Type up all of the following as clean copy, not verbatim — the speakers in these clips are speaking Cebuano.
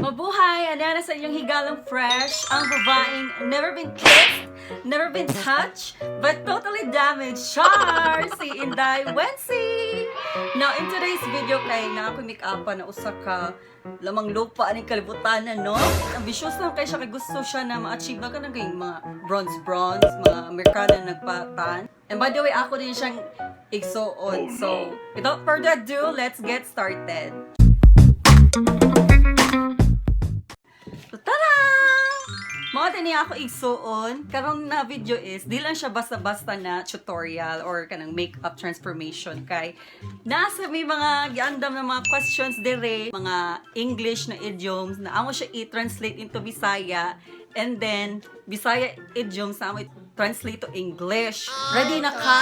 Mabuhay! Ano na sa inyong higalang fresh, ang babaeng never been kissed, never been touched, but totally damaged. Char! Si Inday Wency! Now, in today's video kay na ako make-up na usa ka lamang lupa aning kalibutan, no? Ambitious lang kay siya kay gusto siya na ma-achieve na kanang kay mga bronze bronze, mga Amerikana nagpatan. And by the way, ako din siyang igsuon. So, without further ado, let's get started. So, tada! Mao din niya ako igsuon. Karon na video is di lang siya basta-basta na tutorial or kanang makeup transformation kay nasa may mga giandam na mga questions dire, mga English na idioms na amo siya i-translate into Bisaya and then Bisaya idioms na amo i-translate to English. Ready na ka?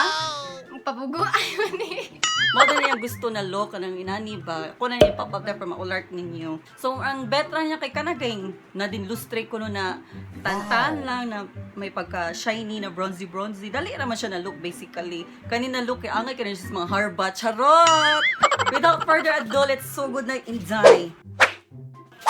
Ang pabugo ayo ni. Mao din niya gusto na look kanang inani ba. Ako na niya pop up there para maulart ninyo. So ang betra niya kay kanagay na din lustre ko no na tantan lang na may pagka shiny na bronzy bronzy. Dali naman siya na look basically. Kanina look kay angay kanina siya sa mga harba. Charot! Without further ado, let's sugod na inday.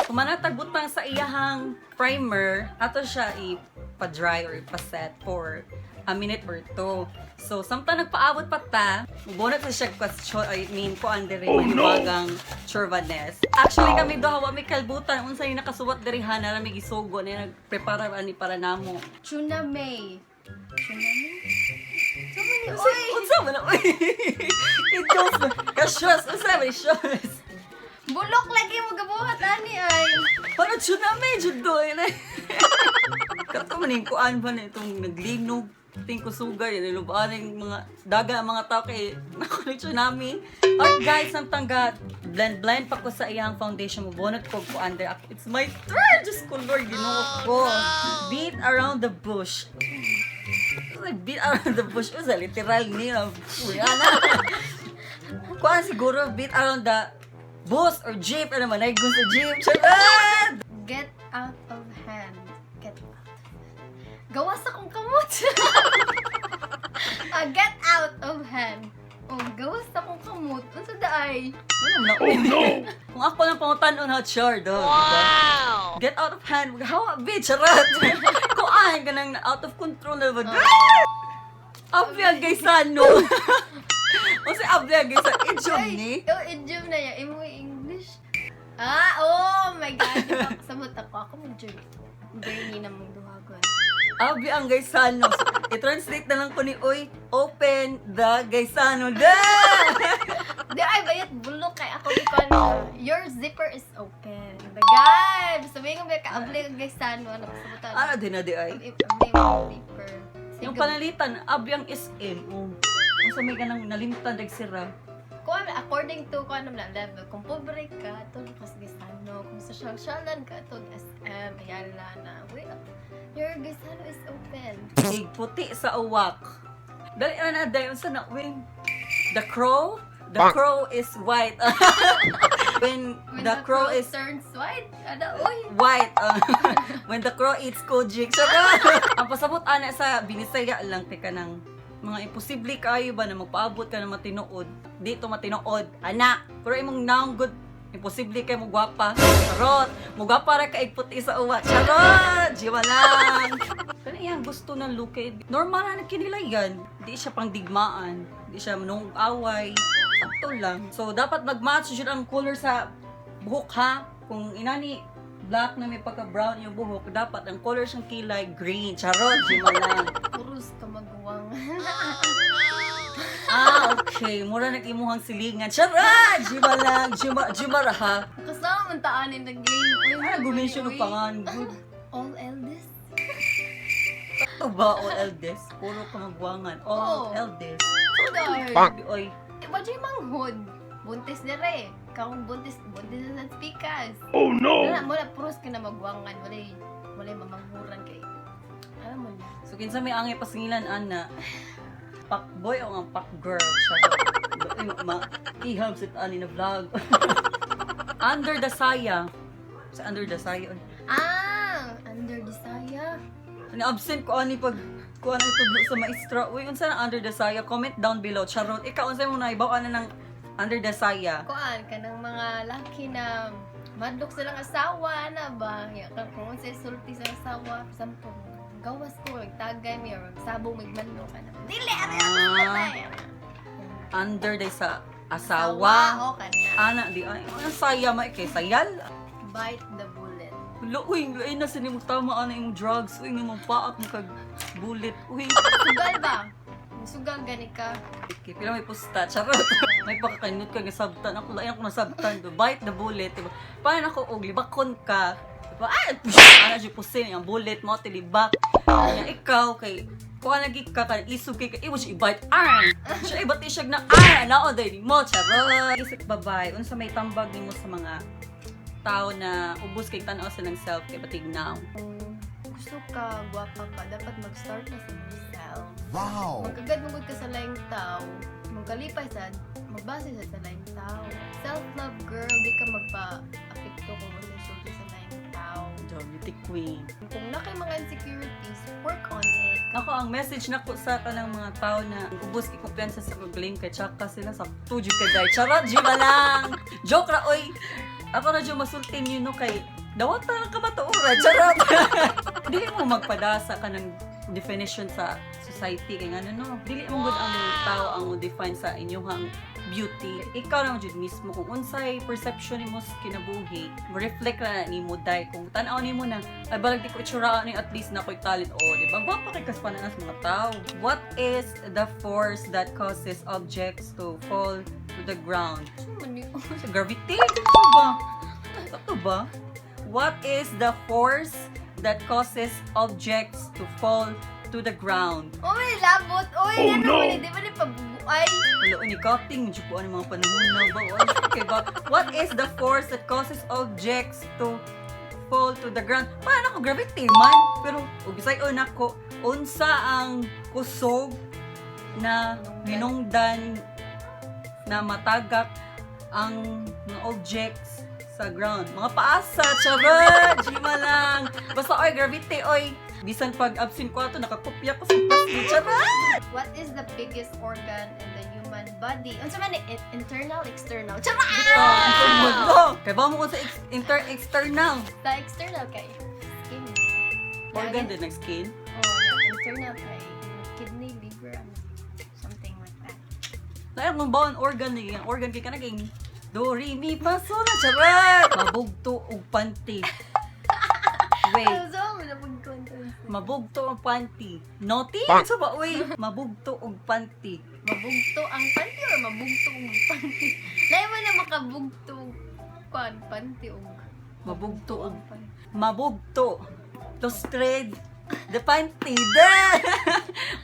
Kumanatag butang sa iyahang primer, ato siya ipa-dry or ipa-set for a minute or two. So, samtang nagpaabot pa ta, mubonot sa siya question, I mean, kuan diri, oh, mahiwagang Churvanes. Actually, kami duha wa may kalbutan unsa ni nakasuwat diri ha, na mi gisugo ni nagprepara ani para namo. Tuna May. Tuna May? Tuna May. Unsa Oy! unsa man na, oy. It goes kasyos, unsa man syos. Bulok lagi mo gabuhat ani ay. Paano tsunami jud do eh. Kato man yung kuan ba na itong naglinog ting kusugay, nilubaan yung mga daga ang mga tao kay nakulit tsunami. Alright guys, samtang ga blend blend pa ko sa iyang foundation mo bonot ko ko under. It's my turn. Diyos ko Lord, Ginoo ko. Beat around the bush. Like, beat around the bush. Usa literal ni. Uy, ana. Kuan siguro beat around the bus or jeep ano man ay sa jeep. Charot! Get out of hand. Get out of hand. Gawas akong kamot. Ah, get out of hand. Oh, gawas akong kamot. Unsa da ay? Ano na? Oh no! Kung ako lang pangutan-on ha, char do. Wow! Get out of hand. How, bitch, charot! Kuan ka nang out of control na ba? Abli ang gaysano. O si abli ang gaysano. Idiom ni. Oh, idiom na yan. Imo English. Ah, oh my God. Samot ako. Ako mo journey na mong duhagon. Abli ang gaysano. So, i-translate na lang ko ni Oy, open the gaysano. Da! Di ay bayat bulok kay ako ikon. Your zipper is open. Bagay. Sabihin ko ba ka abli ang gaysano ano sabutan. Ano din na di ay? Abli ang zipper. Sige. Yung panalitan, abli ang SM. Oh. Unsa may ganang nalimtan nagsira. Kung according to kung ano na level, kung pobre ka, to kas gaysano, kung social-socialan ka, to SM, ayala na. Wait, your gaysano is open. Ig puti sa uwak. Dali na na dayon sa na when the crow, the crow is white. When When the crow is turns white, ano, uy. white. When the crow eats kojik. Charot! Ang pasabot ana sa Binisaya lang teka ng mga imposible kayo ba na magpaabot ka na matinuod. Dito matinuod. Ana, pero imong naong good imposible kay mo gwapa. Charot! Mo gwapa ra ka puti sa uwa. Charot! Jiwa lang. Pero iyang gusto ng look eh. Normal na kinila yan. Di siya pang digmaan. Di siya manung away. Sakto lang. So, dapat mag-match jud ang color sa buhok ha. Kung inani black na may pagka-brown yung buhok, dapat ang color siyang kilay green. Charot, Jima lang. Puros ka maguwang. Ah, okay. Mura nag-imuhang silingan. Charot! Jima lang. Jima, Jima ra ha. Kasama man taan in the game. Uy, Ano, gumension uy. ng pangan. Good. All eldest? Ito ba, all eldest? Puro kamagwangan. All Oo. eldest. Sudar. Oy, Wa jay manghod. Buntis dire. Karon buntis, buntis na sa pikas. Oh no! Wala, wala, puros ka na magwangan. Walay, walay mamanghuran kay. Alam mo na. So, kinsa may angay pasingilan, ana? Pakboy o ang pakgirl? Charot. Ay, ma iham sa ani na vlog. Under the saya. Sa under the saya. Oy. Ah, under the saya. Na-absent ko ani pag kuan ang tudlo sa maestra. Uy, unsa na under the saya? Comment down below. Charot. Ikaw unsa mo naibaw ana ng under the saya? Kuan ka ng mga laki na Madlok silang asawa na ba? Ya, kung unsay sulti sa asawa, for example, gawas ko, tagay mi or sabong mig manok ana. Dili ana Ah. Under day sa asawa. O kana. Ana di ay, ang saya ma kay sayal. Bite the bullet. Lo, uy, ay na sa nimo tama ana imong drugs, uy, imong paak mo kag bullet, uy. Sugal ba? Sugal gani ka. Okay, pero may pusta, charot. May pakakanot ka nga sabtan. Ako lain ako nasabtan do. Bite the bullet, diba? Paano ako og libakon ka? Diba? Ah, ana siya pusin ang bullet mo tilibak. Nya ikaw kay kuha lagi ka ka isog kay ka imo siya i-bite. Ah! Siya ibati siya na ah, nao dai mo, charot. Isip babay, unsa may tambag nimo sa mga tao na ubos kay tan-aw silang self kay batig now? Kung gusto ka, gwapa ka, dapat mag-start na sa yourself. Wow. Magkagad mugod ka sa laing tao, magkalipay sad, magbase sad sa laing tao. Self-love girl, di ka magpa-apekto kung wala sulti sa laing tao. Beauty queen. Kung na kay mga insecurities, work on it. Ako, ang message na ko sa kanang mga tao na ubos kay kumpiyansa sa kagaling kay tsaka sila sa tujo kay day. Charot, jiba lang! Joke ra, oy! Ako na dyan masultin yun, no, kay dawat na lang kamatuoran. Charot! Dili mo magpadasa ka ng definition sa society kay ngano no. Dili mo gud ang tao ang mo define sa inyong beauty. Ikaw lang jud mismo kung unsay perception nimo sa kinabuhi, reflect ra na nimo dai kung tan-aw nimo na ay balag di ko itsura ni, at least na ko'y talent, oh, di ba? Gwapa kay kaspanan sa mga tao. What is the force that causes objects to fall to the ground? Ano man yun? Sa gravity? Ano ba? Ano ba? What is the force that causes objects to fall to the ground? Uy, labot! Uy, Oh, ano no. man eh, di ba ni pabubuay? Wala ni cutting, medyo po ano mga panahon na ba? Okay ba? What is the force that causes objects to fall to the ground? Paano ako gravity man? Pero ugisay on ako, unsa ang kusog na hinungdan na matagak ang mga objects sa ground? Mga paasa, charot! Jima lang! Basta, oy, gravity, oy! Bisan pag absent ko ato, nakakopya ko sa classmate, charot! What is the biggest organ in the human body? Unsa man ni internal, external? Charot! Ah! Kay ba mo kung sa external? Sa external kay skin. Organ din ng skin. Oh, yeah, internal kay kidney, liver, ano, something like that. Lain kung bawon organ ni ang organ kay kanaging do re mi fa sol la, charot. Mabugto og panty. Wait, Ano so, mo na pagkwento. Mabugto ang panty. Naughty? Sa ba uy? Mabugto og panty. Mabugto ang panty or mabugto og panty? Lain mo na makabugto og kuan panty og Mabugto og ang panty. Mabugto. To thread the panty. Da!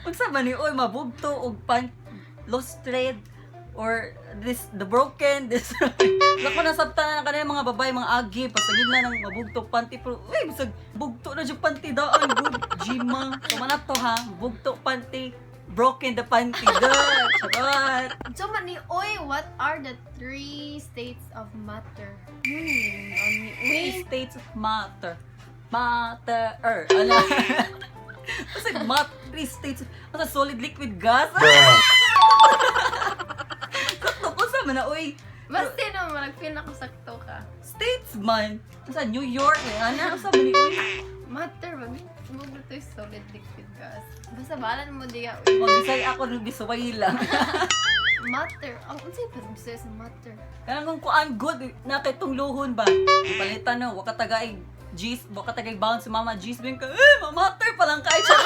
Unsa man ni oy, mabugto og pan lost thread or this the broken this. Lako na sabtan na kanila mga babae, mga agi pasagid na ng mabugto panty, pero uy, bisag bugto na jud panty daan good jima so man to ha, bugto panty, broken the panty da, charot. So man ni oy, what are the three states of matter? Ano Three uy? states of matter. Matter. Ano? Kasi three states. Basta solid, liquid, gas. Sakto ko sa man na, uy. Basta na mo nag-feel na ko sakto ka. States man. Sa New York. Eh, ano? Sa man ni, uy. Matter ba? Mugto yung solid, liquid, gas. Basta balan mo diya. Uy. Magbisay ako ng bisaway lang. Matter. Ang unsay pa bisaya sa matter? Kanang kung kuan good, na kay tong luhon ba? Palitan no, waka tagay G's, waka tagay bound si Mama G's bin ka, eh, mamatter pa lang kay siya.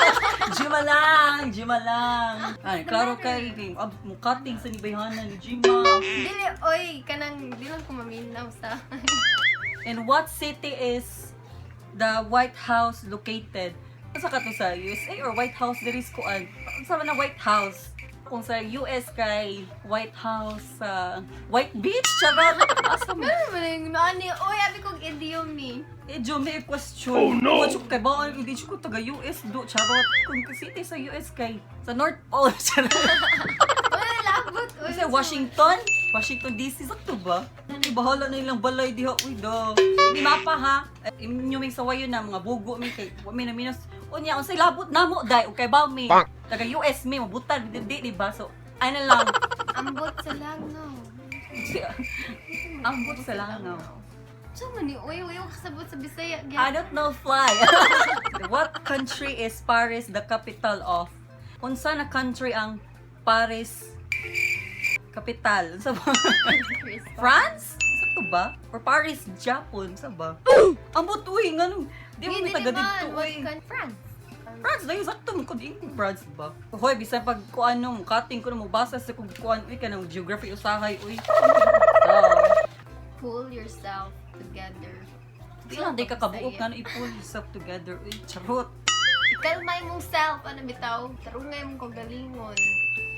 Jima lang, Jima lang. Ay, klaro kay, kay ab, mukating sa nibayhanan ni Jima. Dili oy kanang di lang ko maminaw sa In what city is the White House located? Asa ka to, sa USA or White House diri sa kuan? Sa man na White House? Kung sa US kay White House sa White Beach, charot. Asa man? Ano ba yung naani? Oy, abi kong idiom ni. Eh, Jo, may question. Oh, no! Watch kay ba hindi ko taga US do, charot. Kung city sa US kay sa North Pole, charot. Oy, labot. Oy, Kasi Washington, Washington DC sakto ba? Ay, bahala na ilang balay diha. Uy, do. Hindi mapa ha. Eh, inyo may sawayon na mga bugo mi kay wa mi na minus. Unya unsay labot namo dai okay ba mi? Taga US mi mabutan di di, di ba? So ay na lang. Ambot sa langaw. Ambot sa langaw. So man ni, uy, uy, kasabot sa Bisaya. I don't know fly. What country is Paris the capital of? Unsa na country ang Paris capital? Unsa ba? France? Unsa to ba? Or Paris, Japan? Unsa ba? Ambot uy, ngano? Di mo mi taga didto uy. France. France dahil sakto mo kung France ba? Hoy, bisan pag kuan no, cutting ko na mo basa sa kung kuan uy kanang geography usahay uy. Oh. Pull yourself together. Di lang di ka kabuok nga i-pull yourself together uy. Charot. Ikalma imong self, ano bitaw? Tarungay imong kagalingon.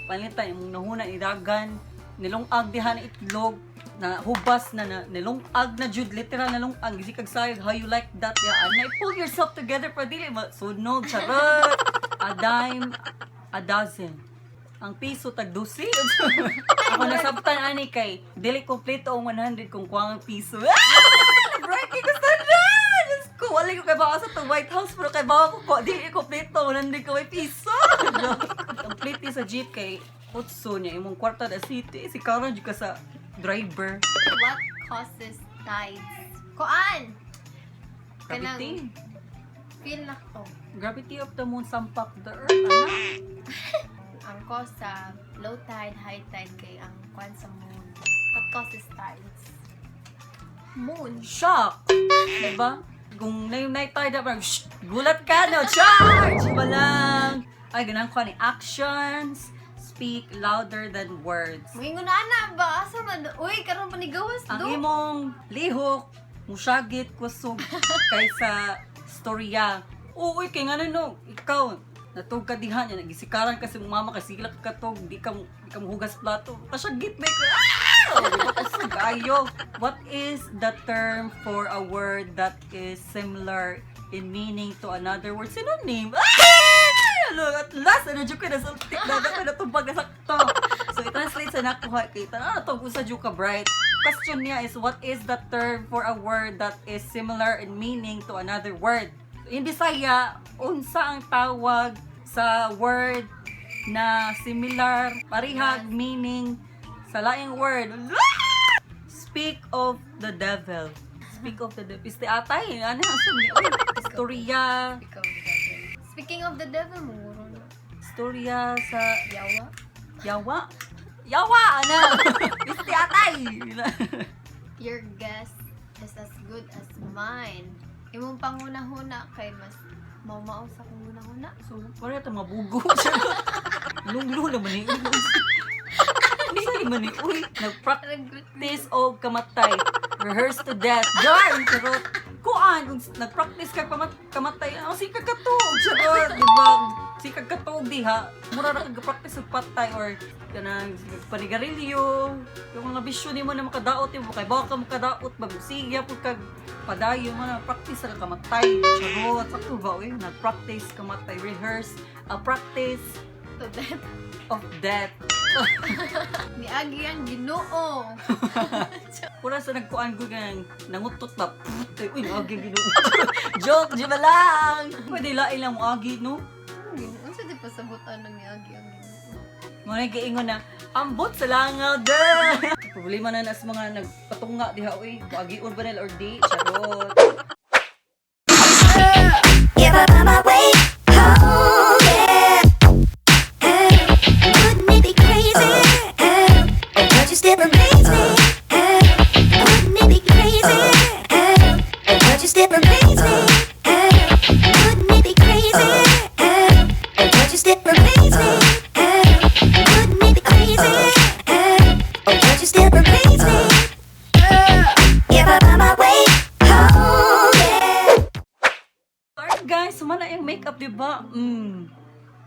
Palitan imong nahuna ni dagan, nilungag diha na itlog, na hubas na, na nilungag na jud, literal nilungag gisikag sayag, how you like that ya, ana pull yourself together pa dili masunog. Charot. A dime a dozen, ang piso tag 12. Ako nasabtan ani kay dili kompleto ang 100 kung kuwang ang piso. Ah! Breaking ko sa. Diyos ko, wala ko kay baka sa to White House pero kay baka ko dili kompleto 100 ko may piso. Complete sa jeep kay utso niya imong kwarta da city si karon jud ka sa driver. What causes tides? Kuan! Gravity. Feel na ko. Gravity of the moon sampak the earth, ana. Ang cause sa low tide, high tide kay ang kuan sa moon. What causes tides? Moon. Shock, diba? Kung na night tide parang shh, gulat ka no, charge walang ay ganang ko ni actions speak louder than words. Moingon na ana ba? Asa man? Uy, karon pa ni gawas Ang do. imong lihok musyagit kusog kaysa storya. Uy, kay ngano no, ikaw natug ka diha niya, nagisikaran kasi mong mama kasi silak ka tog, di ka muhugas plato. Kasyagit may ka. Ah! Di ba kusog ayo. What is the term for a word that is similar in meaning to another word? Synonym. Ah! Ano, at last, ano, dyan ko nasultik na, ko natubag na sakto. So, i-translate sa nakuha kay ano to, usa jud ka bright. Question niya is, what is the term for a word that is similar in meaning to another word? In Bisaya, unsa ang tawag sa word na similar, parihag meaning sa laing word? Speak of the devil. Speak of the devil. Piste atay. Ano ang sum ni? Uy, istorya. Ikaw, the devil. Speaking of the devil, munguro na. Istorya sa Yawa. yawa. Yawa! Ano? Piste atay! Your guess is as good as mine. Imong pangunahuna kay mas maumao sa akong hunahuna. So, wala ito mabugo. Lunglo naman eh. Unsa man eh. Uy, nag-practice og kamatay. Rehearse to death. Darn! Charot. Kuan, kung nag-practice ka kamatay, ang sikag ka to. Charot, di ba? Sikag ka to, diha. Mura ra kag practice og patay or kanang panigarilyo. Yung mga bisyo nimo na makadaot nimo kay baka makadaot ba sige pud kag padayon mo na practice ka kamatay. Charot, sakto ba uy? Nag-practice kamatay, rehearse, a practice To death. of death. Niagi ang Ginoo. Pura sa nagkuan ko ganang nangutot ba? Put, uy, agi Ginoo. Joke, di ba lang? Pwede lain lang mo agi, no? Unsa di pasabutan ng niagi ang Ginoo? Mo na giingon na, ambot sa langaw, da! Problema na sa mga nagpatunga diha, uy. Agion ba nila or di? Charot. If I find my way home, yeah. Wouldn't it be crazy? Oh, but you still amaze me. Wouldn't it be crazy? Oh, but you still amaze me. Wouldn't it be crazy? Oh, but you still amaze me. Wouldn't it be crazy? Oh, but you still amaze me. If I find my way home, yeah. Alright guys, sumana yung makeup, di ba?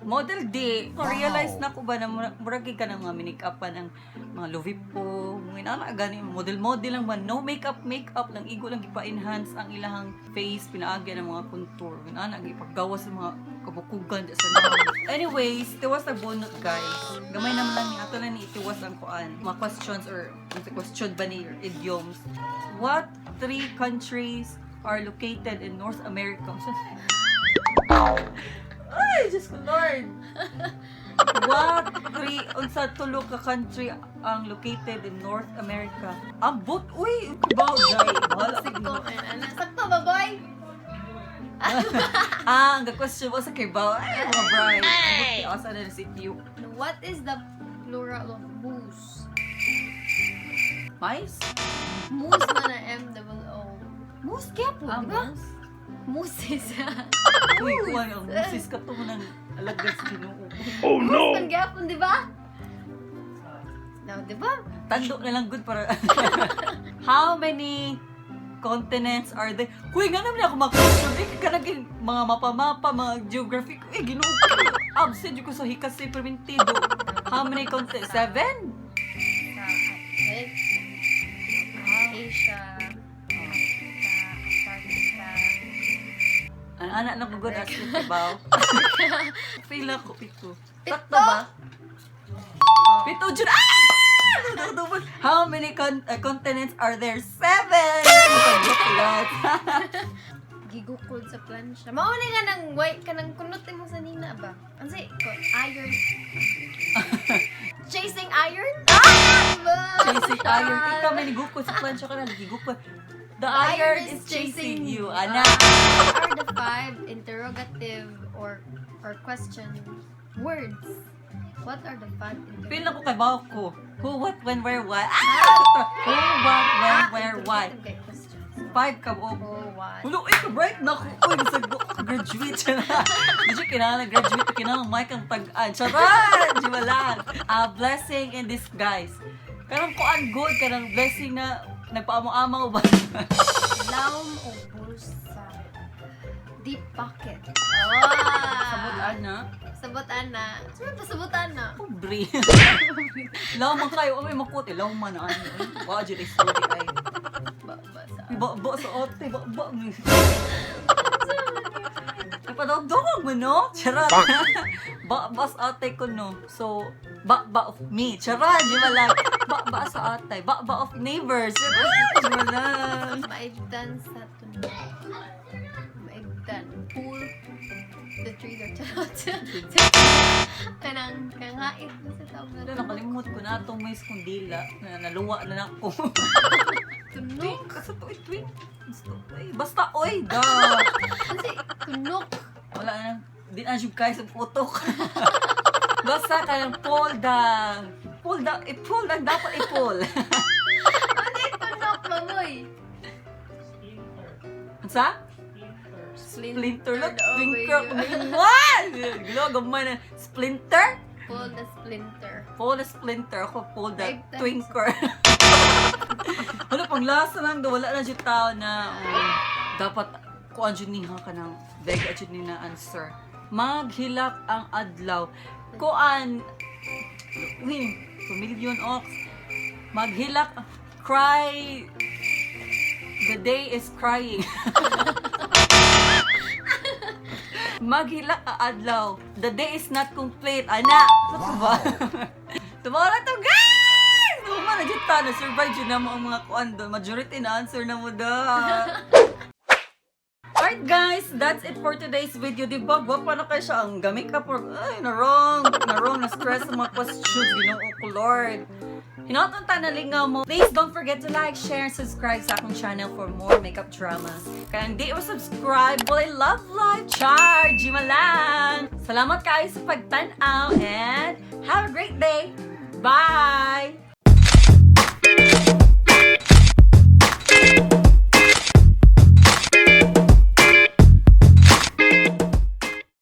Model D. Realize na ko ba na murag ka ng mga make-up pa ng mga Lovipo, mga inana gani, model-model lang ba, no makeup, makeup lang, igo lang gipa-enhance ang ilahang face, pinaagya ng mga contour, inana gipagawas sa mga kabukugan sa naon. Anyways, tiwas na bunot guys. Gamay naman lang ni ato lang ni itiwas ang kuan. Mga questions or unsa question ba ni or idioms. What three countries are located in North America? Ay, Diyos ko Lord! What three unsa tulo ka country ang located in North America? Ambot, uy, baw jay. Bahala Sige ko. ko, ano, sakto ba, boy? Ah, ang question mo sa kay baw. Ay, mga bright. Ambot, asa na si Q. What is the plural of moose? Mais? Moose na na M-double-O. Moose kaya po, Ah, di ba? moose. Moose is... Uy, kuwan ang mooses ka to mo ng alagad sa Ginoo. Oh Moose no! man gyapon, di ba? No, di ba? Tando na lang good para. How many continents are there? Kuy, nga naman ako ma-question. Eh, kanagin mga mapa-mapa, mga geographic. Eh, Ginoo ko. Absent ko sa hikas sa permentido. How many continents? Seven? Sa eh, Asia, Africa, Antarctica. Ang anak na ko good as it, diba? Feel ako pito. Sakto Pito? ba? Pito dyan. Ah! How many continents are there? Seven! Gigukod sa plancha. Mauna nga nang white ka nang kunot mo sa nina ba? Ano say? Iron. Chasing iron? Ah! Ba? Chasing iron. Ikaw may nigukod sa plancha ka na. Nagigukod. The iron is chasing you. Ana. What are the five interrogative or question words? What are the five interrogative? Feel na ko kay bawo ko. Who, what, when, where, why. Ah! Who, what, when, where, why. Interrogative kay questions. Five ka buok. Oh, why? Ulo, eh, bright na ako. Uy, bisag ko graduate siya na. Di siya kinahanglan graduate, kinahanglan mic ang tag-an. Charan! Di ba lang? A blessing in disguise. Karang kuan good, karang blessing na nagpaamo-amaw ba? Laom o bulsa? Deep pocket. Oh! Sabot ana. Sabot ana. Sino pa sabot ana? Pobre. Law man kayo, may makot eh. Law man ano. Wa jud ay sorry ay. Ba, ba, sa Ba ba sa ote, ba ba. Nagpadogdog mo no? Charot. Ba ba sa ate ko no. So, ba ba of me. Charot, di ba lang? Ba ba sa ate. Ba ba of neighbors. Charot, di ba lang? Maibdan sa tunog. Maibdan. Pull the trigger. Charot. Kanang kangait na sa tawag na Ano, nakalimot ko na itong may skundila na naluwa na ako. Tunok. Kasi to, twin. Basta, oy, basta, oy, da. Kasi tunok. Wala na. Di na siya kaya sa putok. Basta kanang pull the... Pull the... I-pull lang. Dapat i-pull. Ano yung tunok, mamoy? Unsa? Splinter. Splinter. Look, Oh, twinkle. wait. What? Gulo, gamay na. Splinter? Pull the splinter. Pull the splinter. Ako, pull the Five times. twinkle. Ano, pang lasa lang daw. Wala na siya tao na oh, dapat kuan jud niha ka ng beg jud ni na answer. Maghilak ang adlaw. Kuan uy, 2 million ox. Maghilak cry, the day is crying. Maghilak ang adlaw. The day is not complete. Ana, ano ba? Tumara to, guys! Tuma na jud ta na survive jud na mo ang mga kuan doon. Majority na answer na mo da. Alright guys, that's it for today's video. Di ba? Gwapa na kayo siya. Ang gamit ka for, ay, na wrong. Na wrong, na stress sa mga questions. Ginoo ko, Lord. Hinoton ta na lingaw mo. Please don't forget to like, share, and subscribe sa akong channel for more makeup dramas. Kaya hindi mo subscribe, walay love life, charge, lang. Salamat kayo sa pagtanaw and have a great day. Bye!